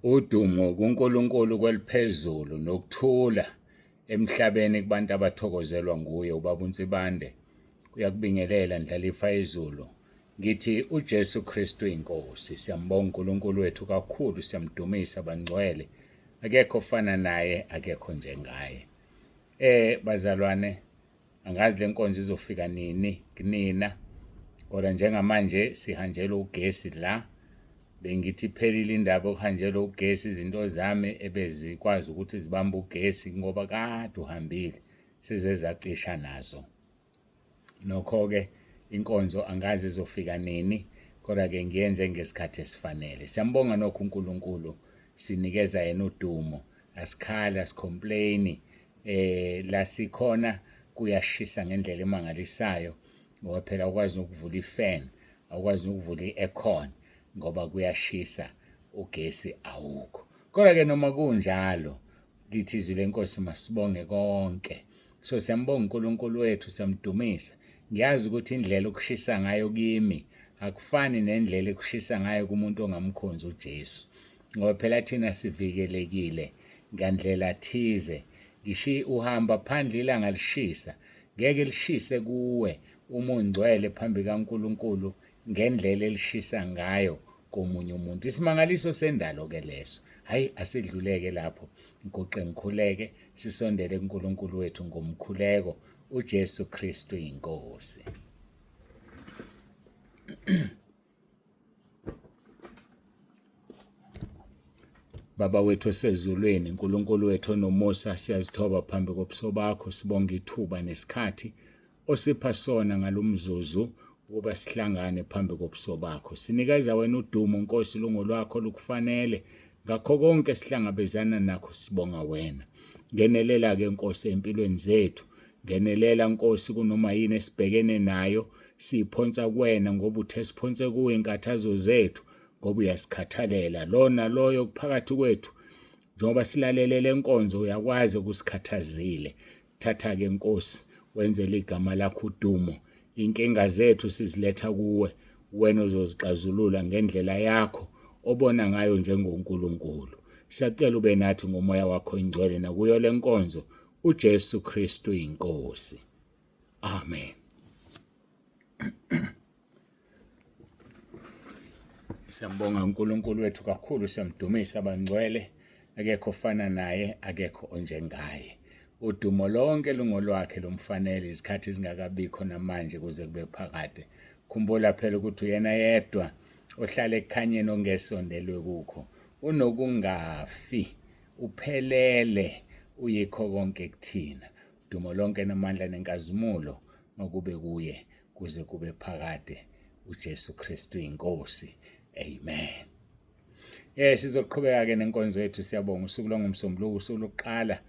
Udumo kuNkulunkulu kweliphezulu nokuthula emhlabeni kubantu abathokozelwa nguye. Ubaba uNsibande uyakubingelela ndlalifa yezulu. Ngithi uJesu Kristu inkosi. Siyambonga uNkulunkulu wethu kakhulu, siyamdumisa bangcwele. Akekho ofana naye, akekho njengaye. Bazalwane, angazi le nkonzo izofika nini kunina, kodwa njengamanje sihanjelwe ugesi la. Bengithi iphelile indaba yokuhanjelwa ugesi, izinto zami ebezikwazi ukuthi zibambe ugesi ngoba kade uhambile size zacisha nazo. Nokho-ke inkonzo angazi izofika nini, kodwa-ke ngiyenze ngesikhathi esifanele. Siyambonga nokho uNkulunkulu, sinikeza yena udumo, asikhali, asicomplaini. La sikhona kuyashisa ngendlela emangalisayo, ngoba phela awukwazi nokuvula ifan, awukwazi nokuvula i-aircon ngoba kuyashisa, ugesi awukho. Kodwa-ke noma kunjalo, lithi izwi lenkosi masibonge konke. So siyambonga uNkulunkulu wethu, siyamdumisa. Ngiyazi ukuthi indlela okushisa ngayo kimi akufani nendlela ekushisa ngayo kumuntu ongamkhonzi uJesu, ngoba phela thina sivikelekile ngandlela thize. Ngisho uhamba phandle ilanga lishisa, ngeke lishise kuwe uma ungcwele phambi kaNkulunkulu ngendlela elishisa ngayo komunye umuntu. Isimangaliso sendalo ke leso. Hayi, asidluleke lapho, ngiguqe ngikhuleke, sisondele kuNkulunkulu wethu ngomkhuleko. uJesu Kristu inkosi. Baba wethu osezulwini, uNkulunkulu wethu onomusa, siyazithoba phambi kobuso bakho, sibonga ithuba nesikhathi osipha sona ngalomzuzu ukuba sihlangane phambi kobuso bakho. Sinikeza wena udumo, Nkosi, lungolwakho lukufanele. Ngakho konke sihlangabezana nakho sibonga wena. Ngenelela-ke Nkosi empilweni zethu. Ngenelela Nkosi kunoma yini esibhekene nayo, siyiphonsa kuwena ngoba uthe siphonse kuwe inkathazo zethu, ngoba uyasikhathalela. Lo naloyo kuphakathi kwethu, njengoba silalele le nkonzo, uyakwazi okusikhathazile. Thatha-ke Nkosi, wenzele igama lakho udumo. Inkinga zethu siziletha kuwe, wena uzozixazulula ngendlela yakho obona ngayo njengoNkulunkulu. Siyacela ube nathi ngomoya wakho ingcwele nakuyo le nkonzo, uJesu Kristu inkosi. Amen. Siyambonga uNkulunkulu wethu kakhulu, siyamdumisa abangcwele. Akekho ofana naye, akekho onjengaye. Udumo lonke lungolwakhe, lumfanele izikhathi zingakabikho namanje kuze kube phakade. Khumbula phela ukuthi uyena yedwa ohlala ekukhanyeni ongesondelwe kukho. Unokungafi, uphelele, uyikho konke kuthina. Dumo lonke namandla nenkazimulo makube kuye kuze kube phakade. uJesu Kristu inkosi. Amen. Sizoqhubeka ke nenkonzo yethu, siyabonga. Usuku lwangomsombuluko, usuku lokuqala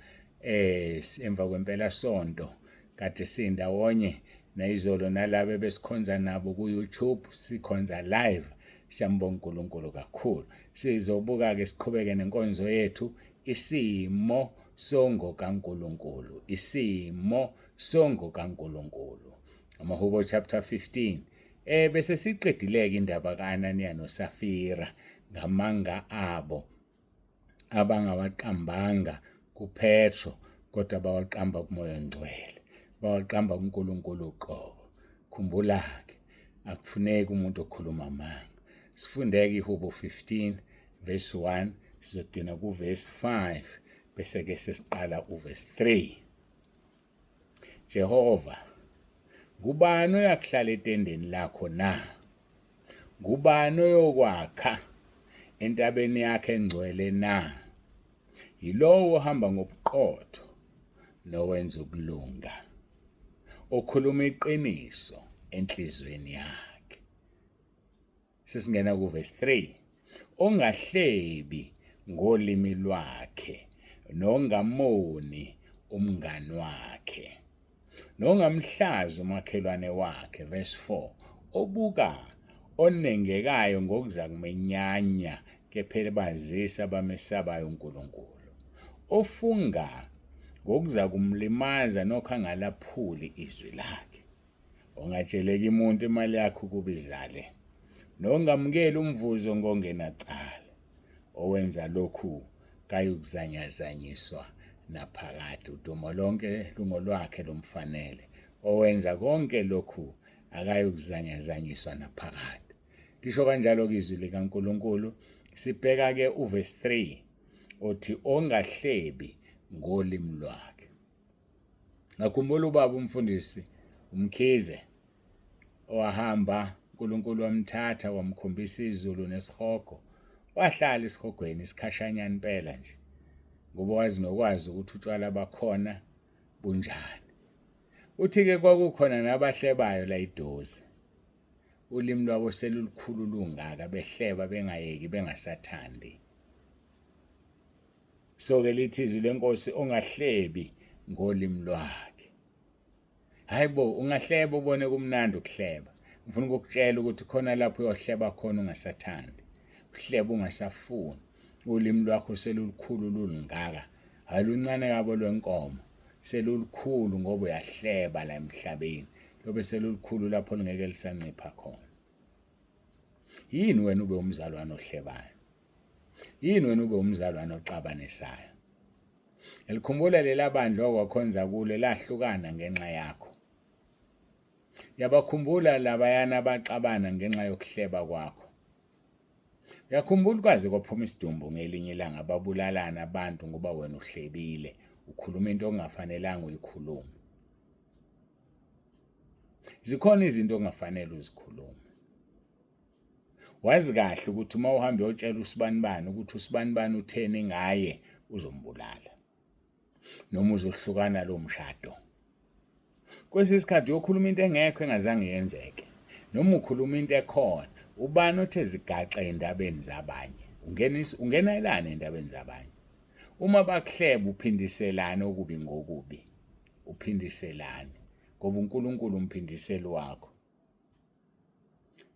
emva kwempela sonto kade sindawonye nayizolo nalabo ebesikhonza nabo ku YouTube, sikhonza live. Siyambonga uNkulunkulu kakhulu. Sizobuka ke siqhubeke nenkonzo yethu, isimo songo kaNkulunkulu, isimo songo kaNkulunkulu. Amahubo chapter 15. Bese siqedileke indaba kaAnaniya noSafira ngamanga abo abangawaqambanga kuPetro, kodwa bawaqamba kuMoya oNgcwele, bawaqamba kuNkulunkulu uqobo. Khumbula-ke, akufuneki umuntu okhuluma amanga. Sifundeke iHubo 15 verse 1, sizogcina kuverse 5 bese ke sesiqala uverse 3. Jehova, ngubani oyakuhlala etendeni lakho na? Ngubani oyokwakha entabeni yakhe engcwele na? Yilowo ohamba ngobuqotho nowenza ukulunga, okhuluma iqiniso enhliziyweni yakhe. Sesingena kuvesi 3. Ongahlebi ngolimi lwakhe, nongamoni umngani wakhe, nongamhlazi umakhelwane wakhe. Verse 4. Obuka onengekayo ngokuza kumenyanya, kepha bazisa abamesabayo uNkulunkulu. Ofunga ngokuza kumlimaza, nokho angalaphuli izwi lakhe. Ungatsheleki umuntu imali yakho ukuba izale, nongamukeli umvuzo ngongenacala. Owenza lokhu kayukuzanyazanyiswa naphakade. Udumo lonke lungolwakhe lumfanele. Owenza konke lokhu akayukuzanyazanyiswa naphakade. Lisho kanjalo-ke izwi likaNkulunkulu. Sibheka-ke uvesi 3 othi ongahlebi ngolimi lwakhe. Ngakhumbula ubaba umfundisi uMkhize owahamba uNkulunkulu wamthatha wamkhombisa izulu nesihogo. Wahlala esihogweni isikhashanyana impela nje ngoba wazi nokwazi ukuthi utshwala bakhona bunjani. Uthi-ke kwakukhona nabahlebayo la idozi. Ulimi lwabo selulukhulu lungaka behleba bengayeki bengasathandi. So-ke lithi izwi lenkosi ongahlebi ngolimi lwakhe. Hayi bo, ungahleba ubone kumnandi ukuhleba. Ngifuna ukukutshela ukuthi khona lapho uyohleba khona ungasathandi. Uhleba ungasafuni. Ulimi lwakho selulukhulu lulungaka. Hayi luncane kabo lwenkomo. Selulukhulu ngoba uyahleba la emhlabeni. Lobe selulukhulu lapho lingeke lisancipha khona. Yini wena ube umzalwane ohlebayo? Yini wena ube umzalwane oxabanisayo? Elikhumbula lela bandla okwakhonza kulo lahlukana ngenxa yakho. Uyabakhumbula labayana abaxabana ngenxa yokuhleba kwakho. Uyakhumbula kwaze kwaphuma isidumbu ngelinye ilanga babulalana abantu ngoba wena uhlebile, ukhuluma into okungafanelanga uyikhulume. Zikhona izinto okungafanele uzikhulume. Wazi kahle ukuthi uma uhamba uyotshela usibanibani ukuthi usibanibani utheni ngaye uzombulala noma uzohlukana lo mshado. Kwesinye isikhathi uyokhuluma into engekho engazange yenzeke noma ukhuluma into ekhona. Ubani othe zigaxe endabeni zabanye? Ungenelani endabeni zabanye? Uma bakuhleba uphindiselani okubi ngokubi? Uphindiselani? Ngoba uNkulunkulu umphindiseli wakho.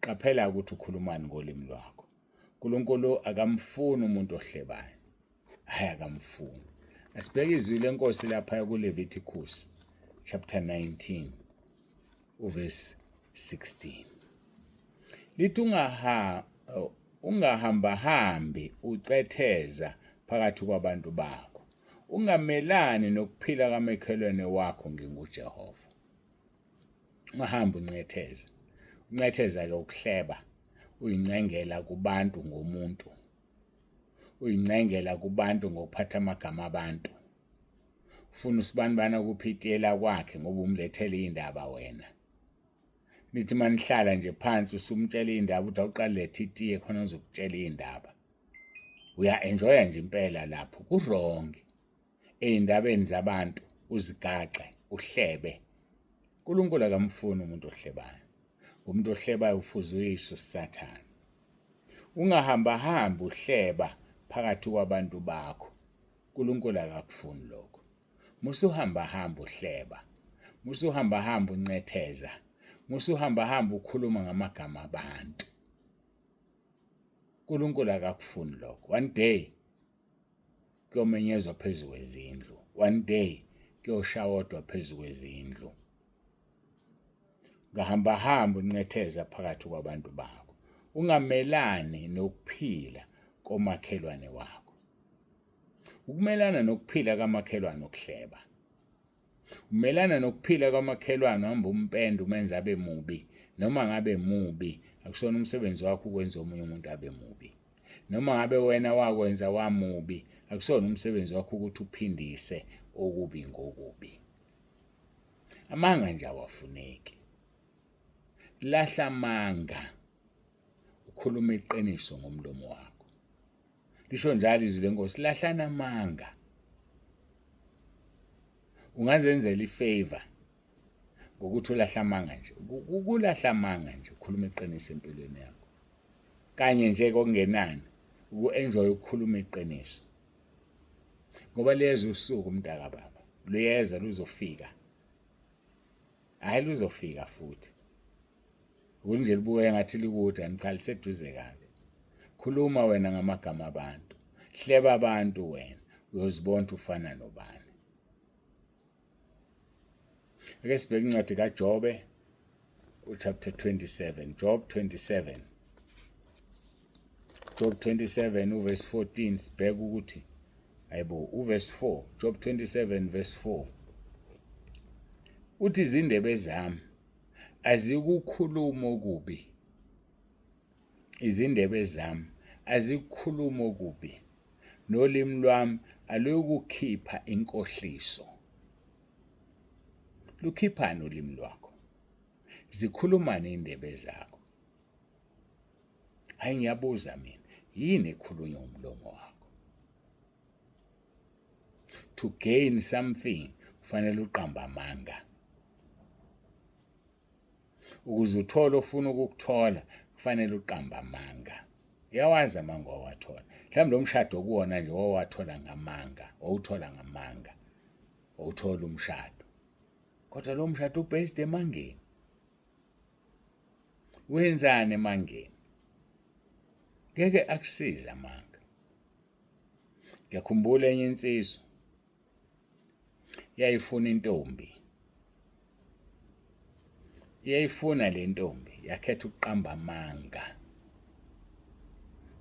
Qaphela ukuthi ukhulumani ngolimi lwakho. uNkulunkulu akamfuni umuntu ohlebayo. Hayi akamfuni. Asibheke izwi lenkosi lapha kuLeviticus chapter 19 uverse 16. Lithi ungaha ungahambahambi ucetheza phakathi kwabantu bakho. Ungamelani nokuphila kamakhelwane wakho nginguJehova. Ungahambi uncetheza. Uncetheza-ke ukuhleba, uyincengela kubantu ngomuntu. Uyincengela kubantu ngokuphatha amagama abantu. Ufuna usibanibani akuphe itiyela kwakhe ngoba umlethele iy'ndaba wena. Nithi uma nihlala nje phansi usumtshela iy'ndaba uthi awuqale letha itiye khona ngizokutshela iy'ndaba. Uya-enjoya nje impela lapho, ku-wrong. Ey'ndabeni zabantu uzigaxe uhlebe. uNkulunkulu akamfuni umuntu ohlebayo. Umuntu ohlebayo ufuze uyise uSathane. Ungahambahambi uhleba phakathi kwabantu bakho. uNkulunkulu akakufuni lokho. Musuhambahamba uhleba. Musuhambahamba uncetheza. Musuhambahamba ukhuluma ngamagama abantu. uNkulunkulu akakufuni lokho. One day kuyomenyezwa phezu kwezindlu one day kuyoshawodwa phezu kwezindlu ngahamba hamba uncetheza phakathi kwabantu bakho ungamelani nokuphila komakhelwane wakho ukumelana nokuphila kamakhelwane ukuhleba Umelana nokuphila kwamakhelwane uhamba umpenda umenza abe mubi noma ngabe mubi akusona umsebenzi wakho ukwenza omunye umuntu abe mubi noma ngabe wena wakwenza wamubi akusona umsebenzi wakho ukuthi uphindise okubi ngokubi. Amanga nje awafuneki. Lahla amanga ukhulume iqiniso ngomlomo wakho. Lisho njalo izwi lenkosi, lahlana amanga. Ungazenzela ifavor ngokuthi ulahla amanga nje. Ukulahla amanga nje ukhuluma iqiniso empilweni yakho. Kanye nje kokungenani uku-enjoy ukukhuluma iqiniso. Ngoba liyeza usuku mntaka baba, luyeza luzofika. Hhayi luzofika futhi. Ukuthi nje libukeka ngathi likude kanti cha liseduze kabi. Khuluma wena ngamagama abantu. Hleba abantu wena uyozibona ukuthi ufana nobani. Ake sibheke incwadi kaJobe uchapter 27, Job 27. Job 27 uverse 14 sibheke ukuthi hayibo uverse 4 Job 27 verse 4 uthi izindebe zami azikukhuluma okubi izindebe zami azikukhuluma okubi nolimi lwami aluyukukhipha inkohliso lukhiphani ulimi lwakho zikhulumani indebe zakho Hayi ngiyabuza mina, yini ekhulunywa umlomo wakho? To gain something kufanele uqamba amanga. Ukuze uthole ofuna ukukuthola kufanele uqamba amanga. Uyawazi amanga owathola. Mhlawumbe lo mshado okuwona nje wawathola ngamanga, wawuthola ngamanga. Wawuthola umshado. Kodwa lo mshado ubased emangeni. Wenzani emangeni? Ngeke akusize amanga. Ngiyakhumbula enye insizwa yayifuna intombi. Yayifuna le ntombi yakhetha ukuqamba amanga.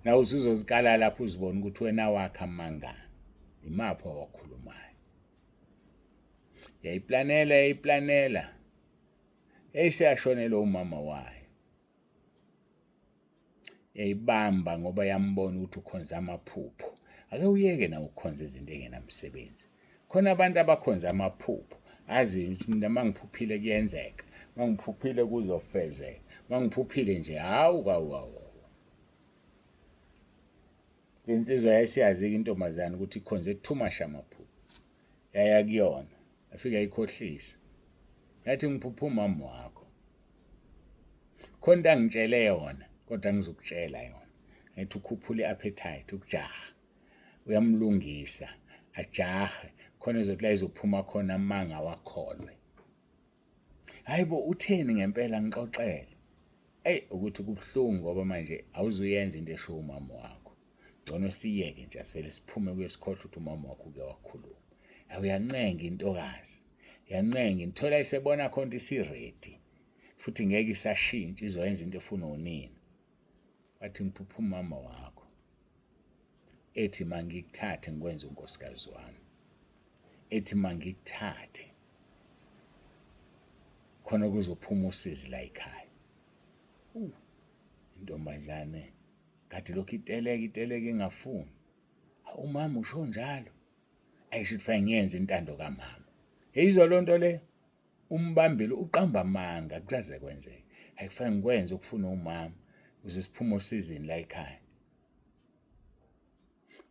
Nawe usuzozikala lapho uzibona ukuthi wena wakha amanga. Imaphi owakhulumayo. Yayiplanela yayiplanela Yayiseyashonelwa umama wayo. Yayibamba ngoba yambona ukuthi ukhonza amaphupho. Ake uyeke nawe ukukhonza izinto engenamsebenzi. Khona abantu abakhonza amaphupho, azi ukuthi mina mangiphuphile kuyenzeka, mangiphuphile kuzofezeka, mangiphuphile nje hawu kawu kawu. Le nsizwa yayisiyazi-ke intombazane ukuthi ikhonze too much amaphupho. Yaya kuyona, yafika yayikhohlisa. Yathi ngiphupha umama wakho. Khona into angitshele yona, kodwa ngizokutshela yona. Ngithi ukhuphula i-appetite, ukujaha. Uyamlungisa, ajahe, khona ezothi la izophuma khona amanga wakholwe. Hayi bo utheni ngempela ngixoxele. Eyi ukuthi kubuhlungu ngoba manje awuzuyenza into eshiwo umama wakho. Ngcono siyeke nje asivele siphume kuye sikhohlwe ukuthi umama wakho uke wakhuluma. Awuyancenga intokazi. Yancenga inthola isebona khona isiready. Futhi ngeke isashintsha izoyenza into efuna unina. Wathi ngiphupha umama wakho. Ethi mangikuthathe ngikwenze unkosikazi wami. Ethi mangikuthathe khona kuzophuma usizi la ekhaya. Uh, intombazane kade lokhu iteleka iteleka ingafuni. Umama usho njalo. Ayisho ukuthi fanele ngiyenze intando kamama. Yeyizwa loo nto leyo? Umbambile uqamba amanga kuzaze kwenzeke. Hayi kufanele ngikwenze okufuna umama ukuze siphume osizini la ekhaya.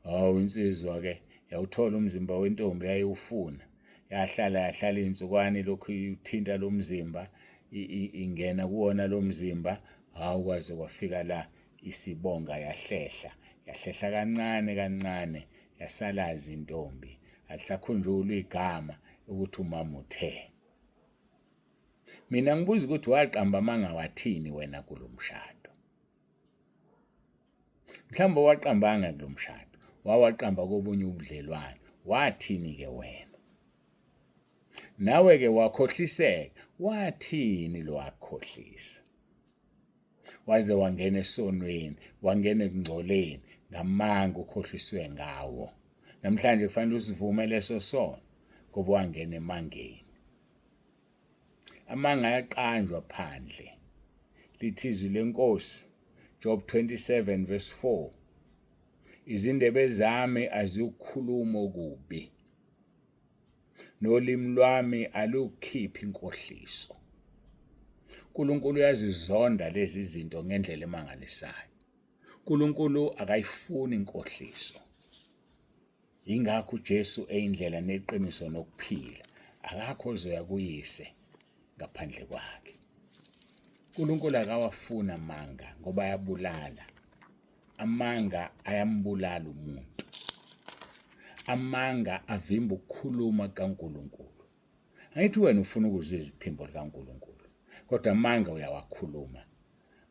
Hawu insizwa ke yawuthola umzimba wentombi yayiwufuna. Yahlala yahlala iy'nsukwana ilokhu ithinta lo mzimba ingena kuwona lo mzimba. Hawu kwaze kwafika la isibonga yahlehla. Yahlehla kancane kancane yasalaza intombi. Alisakhunjulwa igama ukuthi umama uthe. Mina ngibuza ukuthi waqamba amanga wathini wena kulo mshado? Mhlawumbe waqambanga kulo mshado, wawaqamba kobunye ubudlelwano. Wathini-ke wena? Nawe-ke wakhohliseka, wathini lo wakukhohlisa? Waze wangena esonweni, wangena ekungcoleni ngamanga ukhohliswe ngawo. Namhlanje kufanele usivume leso sono ngoba wangena emangeni. Amanga ayaqanjwa phandle. Lithi izwi lenkosi, Job 27 verse 4. Izindebe zami aziwukhuluma okubi, nolimi lwami alukhiphi inkohliso. uNkulunkulu uyazizonda lezi zinto ngendlela emangalisayo. uNkulunkulu akayifuni inkohliso. Yingakho uJesu eyindlela neqiniso nokuphila. Akakho ozoya kuyise ngaphandle kwakhe. uNkulunkulu akawafuni amanga ngoba ayabulala. Amanga ayambulala umuntu. Amanga avimba ukukhuluma kukaNkulunkulu. Angithi wena ufuna ukuzwa iphimbo likaNkulunkulu, kodwa amanga uyawakhuluma.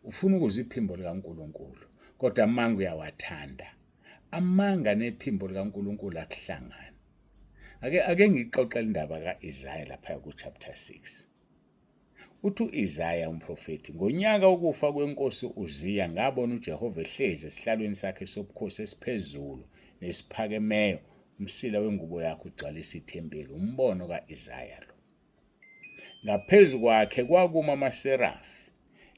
Ufuna ukuzwa iphimbo likaNkulunkulu, kodwa amanga uyawathanda. Amanga nephimbo likaNkulunkulu akuhlangani. Ake ake ngixoxele indaba kaIsaya lapha ku chapter 6. Uthi u-Isaya umprofethi, ngonyaka wokufa kwenkosi uZiya, ngabona uJehova ehlezi esihlalweni sakhe sobukhosi esiphezulu nesiphakemeyo, umsila wengubo yakhe ugcwalisa ithempeli. Umbono ka-Isaya lo. Ngaphezu kwakhe kwakuma amaserafi,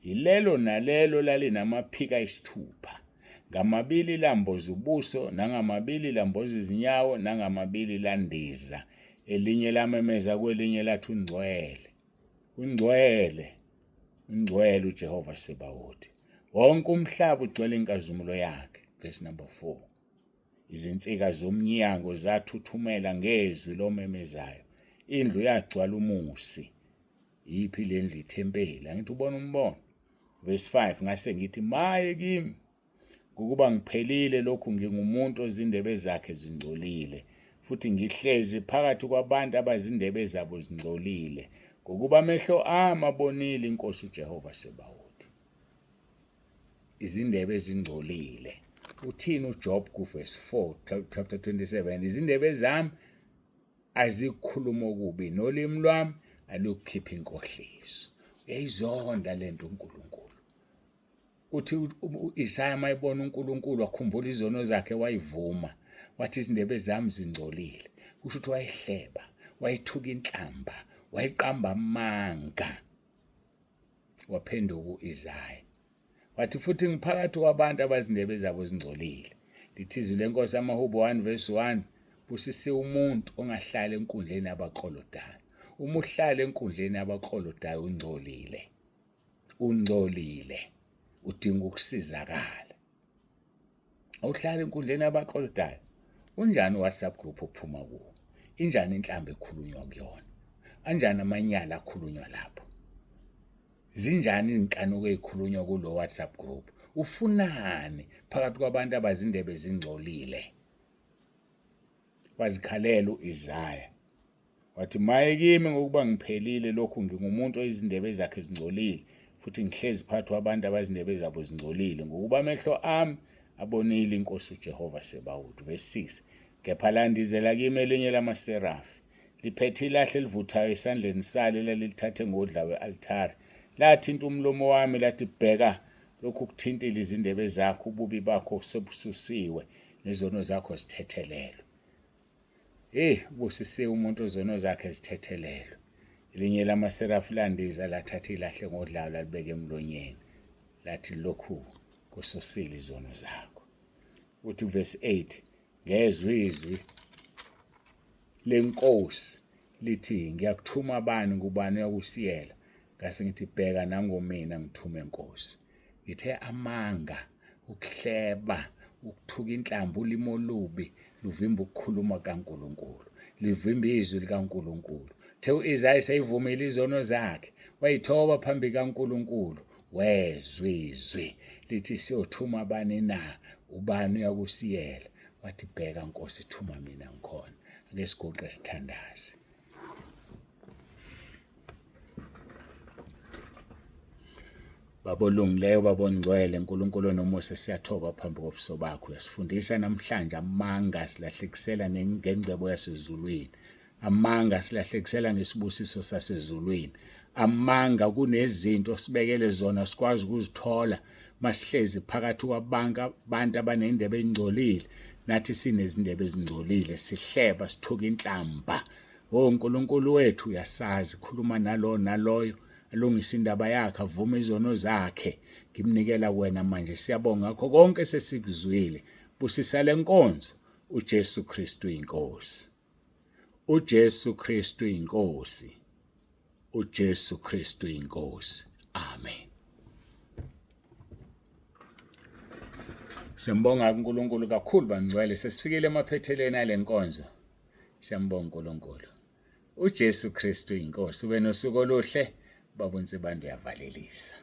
yilelo nalelo lalinamaphiko ayisithupha, ngamabili lamboza ubuso, nangamabili lamboza izinyawo, nangamabili landiza. Elinye lamemeza kwelinye lathi, Ungcwele, ungcwele, ungcwele uJehova Sebawoti. Wonke umhlaba ugcwele inkazimulo yakhe. Verse number 4. Izinsika zomnyango zathuthumela ngezwi lomemezayo. Indlu yagcwala umusi. Yiphi le ndlu? Ithempeli. Angithi ubona umbono. Verse 5 ngase ngithi maye kimi ngokuba ngiphelile lokhu ngingumuntu ozindebe zakhe zingcolile futhi ngihlezi phakathi kwabantu abazindebe zabo zingcolile ngokuba amehlo ami abonile inkosi uJehova Sebawoti. Izindebe ezingcolile. Uthini uJob kuverse 4 chapter 27? Izindebe zami azikukhuluma okubi nolimi lwami alukukhipha inkohliso. Uyayizonda lento uNkulunkulu. Uthi uIsaya mayebona uNkulunkulu wakhumbula izono zakhe wayivuma. Wathi izindebe zami zingcolile. Kusho ukuthi wayehleba, wayethuka inhlamba, wayeqamba amanga. Waphenduka u-Isaya wathi futhi ngiphakathi kwabantu abazindebe zabo zingcolile. Lithi izwi lenkosi amahubo 1 verse 1 busisiwe umuntu ongahlali enkundleni yabaklolodayo. Uma uhlala enkundleni yabaklolodayo ungcolile, ungcolile, udinga ukusizakala. Awuhlali enkundleni yabaklolodayo. Unjani uWhatsApp group ophuma kuwo? Injani inhlamba ekhulunywa kuyona? Anjani amanyala akhulunywa lapho? Zinjani izinkanuko ezikhulunywa kulo WhatsApp group? Ufunani phakathi kwabantu abazindebe zingcolile? Wazikhalela u-Isaya wathi, maye kimi ngokuba ngiphelile, lokhu ngingumuntu oyizindebe zakhe zingcolile, futhi ngihlezi phakathi kwabantu abazindebe zabo zingcolile, ngokuba amehlo ami abonile inkosi uJehova Sebawoti. Verse 6 kepha landizela kimi elinye lamaserafi liphethe ilahle elivuthayo esandleni salo elalilithathe ngodla we-altare, lathinta umlomo wami, lathi, bheka, lokhu kuthintile izindebe zakho, ububi bakho sebususiwe, nezono zakho zithethelelwe. Hey, ubusisiwe umuntu ozono zakhe zithethelelwe. Elinye lamaserafi landiza lathatha ilahle ngodlayo lalibeka emlonyeni, lathi lokhu kususile izono zakho. Uthi verse 8 ngezwe izwi lenkosi lithi ngiyakuthuma bani ngubani uyakusiyela ngase ngithi bheka nangomina ngithume nkosi ngithe amanga ukuhleba ukuthuka inhlamba ulimi olubi luvimba ukukhuluma kaNkuluNkulu livimba izwi likaNkuluNkulu the uIsaya seyivumile izono zakhe wayithoba phambi kaNkuluNkulu wezwa izwi lithi siyothuma bani na ubani uyakusiyela wathi bheka nkosi thuma mina ngikhona ake siguqe sithandaze Baba olungileyo, Baba ongcwele, Nkulunkulu onomusa, siyathoba phambi kobuso bakho. Uyasifundisa namhlanje amanga silahlekisela ngengcebo yasezulwini. Amanga silahlekisela ngesibusiso sasezulwini. Amanga kunezinto sibekele zona sikwazi ukuzithola masihlezi phakathi kwabantu abantu abanendebe engcolile nathi sinezindebe ezingcolile sihleba sithuka inhlamba. Oh uNkulunkulu wethu uyasazi khuluma nalo naloyo alungise indaba yakhe avume izono zakhe ngimnikela kuwena manje siyabonga ngakho konke sesikuzwile busisa lenkonzo uJesu Kristu inkosi uJesu Kristu inkosi uJesu Kristu inkosi amen. Siyambonga uNkulunkulu kakhulu bangcwele sesifikile emaphethelweni alenkonzo siyambonga uNkulunkulu uJesu Kristu inkosi ube nosuku oluhle baba uNsibande uyavalelisa.